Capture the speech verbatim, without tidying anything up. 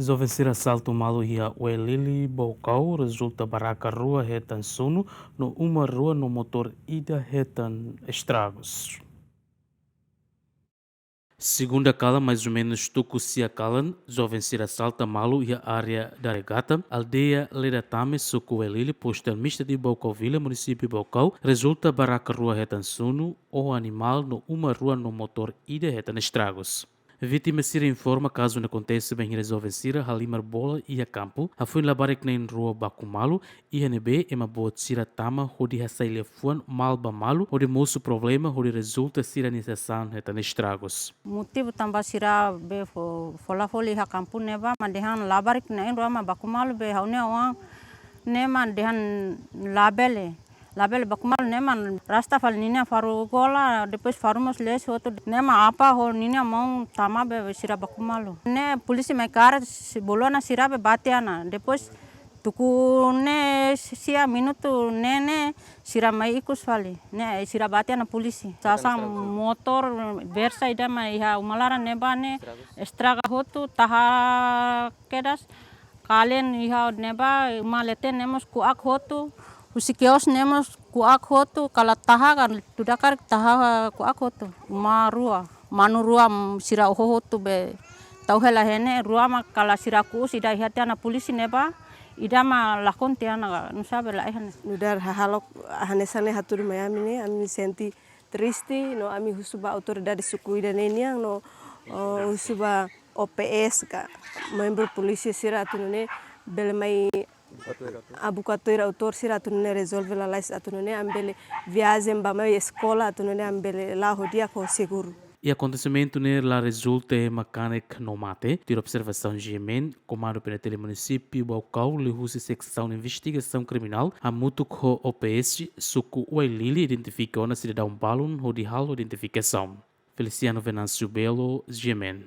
Joven sira saltu malu iha Uailili, Baucau, rezulta barraka rua hetan sonu, no uma rua no motór ida hetan estragus. Segunda kalan, mais ou menus tuku sia kalan, joven sira salta malu iha área Daregata, aldeia Ledatame, suku Uailili, postu administrativu Baucau Vila, munisípiu Baucau, rezulta barraka rua hetan sonu, oho animál no uma rua no motór ida hetan estragus. Vítima sira informa kazu ne'e akontese bainhira joven sira halimar bola iha kampu, hafoin labarik na'in rua baku malu, iha ne'ebé ema boot sira tama hodi hasai liafuan mal ba malu, hodi mosu problema, hodi rezulta sira-nia sasán hetan estragus. Motivu tanba sira be fo-, fola foli iha kampu ne'ebá, mak dehan labarik na'in rua mak baku malu be ha'u-nia oan ne'e mak dehan labele. Labele baku malu ne'e mak rasta fali ninia faru gola, depois faru mós lees hotu. Ne'e mak apá ho ninia maun tama be sira baku malu. Ne'e polísia mai kaer si-, bolu ona sira be bati ona. Depois tuku ne'e sia minutu ne'e ne'e sira mai ikus fali. Ne'e sira bati ona polísia. Sasán motór Versa ida mak iha uma laran ne'ebá ne'e estraga hotu, taha kedas. Kalen iha ne'ebá, uma leten ne'e mós kuak hotu. Husi kios ne'e mós kuak hotu, kala taha kan tuda karik taha kuak hotu. Uma rua, manu rua, mm, sira oho hotu be tau hela iha ne'e, rua mak kala sira ku'us ida iha tiha ona polísia ne'ebá, ida mak lakon tiha ona ka, nu'usá be laiha ne'e. Nu'udar hahalok hanesan ne'e hatudu mai ami ne'e, ami sente triste, no ami husu ba autoridade suku ida-ne'e nian no, oh, husu ba O P S ka, membru polísia sira atu nune'e bele mai buka tuir autór sira atu nune'e rezolve lalais atu nune'e ami bele viajen ba mai eskola atu nune'e ami bele la'o ho di'ak ho seguru. I akontesimentu ne'e la rezulta ema kanek no mate, tuir observasaun G M N, Komandu P N T L munisípiu Baucau, liuhusi seksaun investigasaun kriminál, hamutuk ho O P S, suku Uailili, identifika ona sidadaun balun hodi halo identifikasaun. Feliciano Venâncio Belo, G M N.